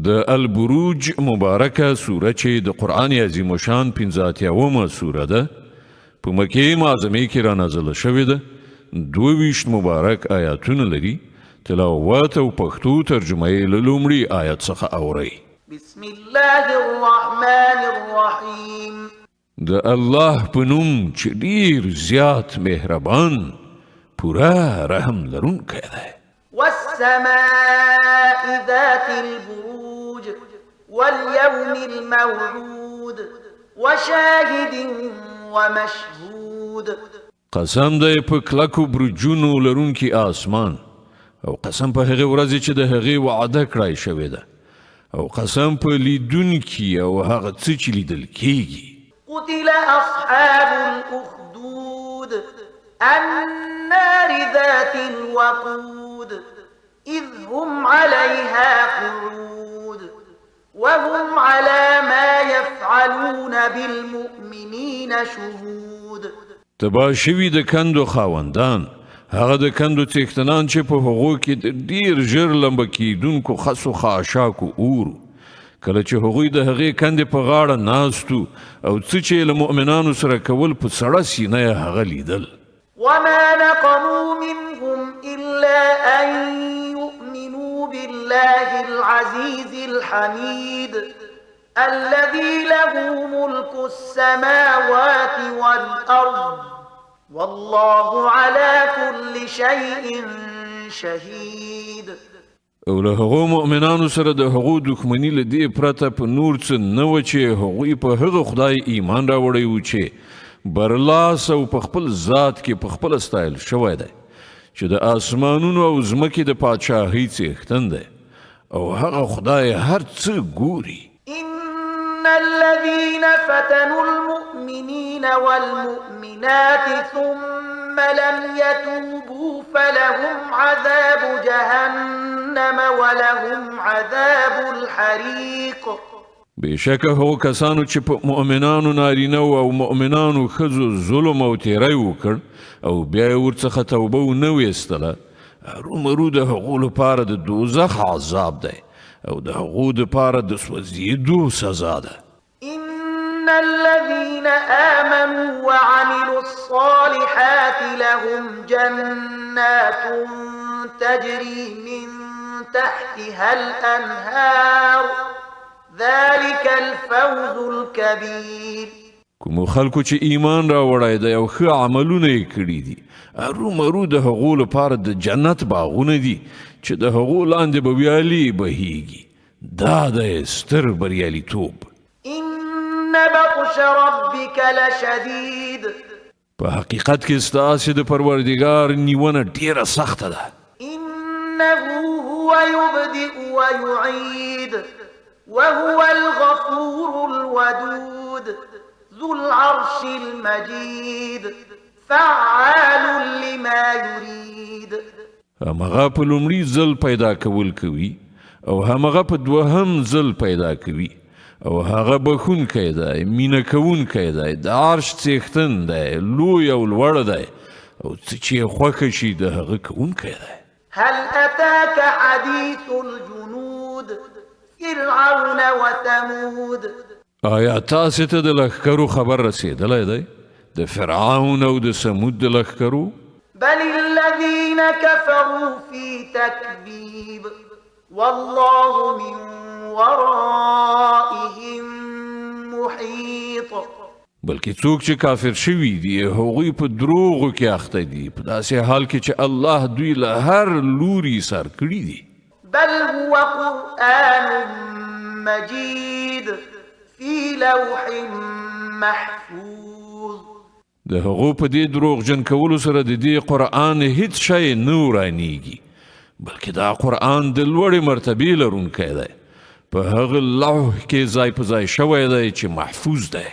د البروج مبارکه سوره چې د قرآن عظیم شان 85مه سوره ده، په مکې معظمې کې را نازله شوې ده. 22 مبارک آیاتونه لري. تلاوت او پښتو ترجمه یې له لومړي آیت څخه اورئ. بسم الله الرحمن الرحیم. د الله په نوم چې ډیر زیات مهربان، پوره رحم لرونکی دی. والسماء ذات البروج واليوم الموعود وشاهد ومشهود. قسم دی په کلکو برجونو لرونکي آسمان، او قسم په هغې ورځې چې د هغې وعده کړای شوې ده، او قسم په لیدونکي او هغه څه چې لیدل کیږي. قتل أصحاب الأخدود النار ذات الوقود إذ هم عليها قعود وهم على ما يفعلون بالمؤمنين شهود. تباه شوي د کندو خاوندان، هغه د کندو څښتنان چې په هغو کې د ډیر ژر لمبه کیدونکو خسو خاشاکو اور، کله چې هغوی د هغې کندې په غاړه ناستو او څه چې له مؤمنانو سره کول، په سړه سینه یې هغه لیدل. وما نقموا منهم إلا أن يؤمنوا بالله العزيز الحميد الذي له ملك السماوات والأرض والله على كل شيء شهيد. او له هغو مؤمنانو سره د هغو دښمني له دې پرته په نور څه نه وه چې هغوی په هغه خدای ایمان راوړی و چې برلاس او په خپل ذات کې په خپله ستایل شوی دی، چې د آسمانونو او ځمکې د پاچاهۍ څښتن دی، او هغه خدای هر څه ګوري. إن الذين فتنوا المؤمنين والمؤمنات ثم لم يتوبوا فلهم عذاب جهنم ولهم عذاب الحريق. بېشکه هغو کسانو چې په مؤمنانو نارینه او مؤمنانو ښځو ظلم او تیری وکړ او بیا یې ورڅخه توبه ونه ویستله، هرومرو د هغو لپاره د دوزخ عذاب دی او د هغو دپاره د سوځېدو سزا ده. إن الذين آمنوا وعملوا الصالحات لهم جنات تجري من تحتها الأنهار ذلك الفوز الكبير. کومو خلکو چې ایمان راوړی دی او ښه عملونه یې کړي دي، هرومرو د هغو لپاره د جنت باغونه دي چې د هغو لاندې به ویالې بهیږي. دا دی ستر بریالیتوب. إن بطش ربك لشديد. په حقیقت کې ستاسې د پروردګار نیونه ډیره سخته ده. إنه هو يبدئ ويعيد وهو الغفور الودود ذو العرش المجيد فعال لما يريد. همغه په لومړي ځل پیدا کول کوي او همغه په دوهم ځل پیدا کوي، او هغه بخښونکی دی، مینه کوونکی دی، د عرش څښتن دی، لوی او لوړ دی، او څه چې یې خوښه شي د هغه کوونکی دی. هل أتاك حديث الجنود فرعون وثمود؟ آیا تاسې ته د لښکرو خبر رسېدلی دی، د فرعون او د ثمود د لښکرو؟ بل الذين كفروا في تكذيب والله من ورائهم محيط. بلکې څوک چې کافر شوي دي، هغوی په دروغو کې اخته دي، په داسې حال کې چې الله دوی له هر لوري سر کړي دي. بل هو قرآن مجيد في لوح محفوظ. د هغو په دې دروغجن کولو سره د دې قرآن هیڅ شی نه ورانیږي، بلکې دا قرآن د لوړې مرتبې لرونکی دی، په هغه لوح کې ځای په ځای شوی دی چې محفوظ دی.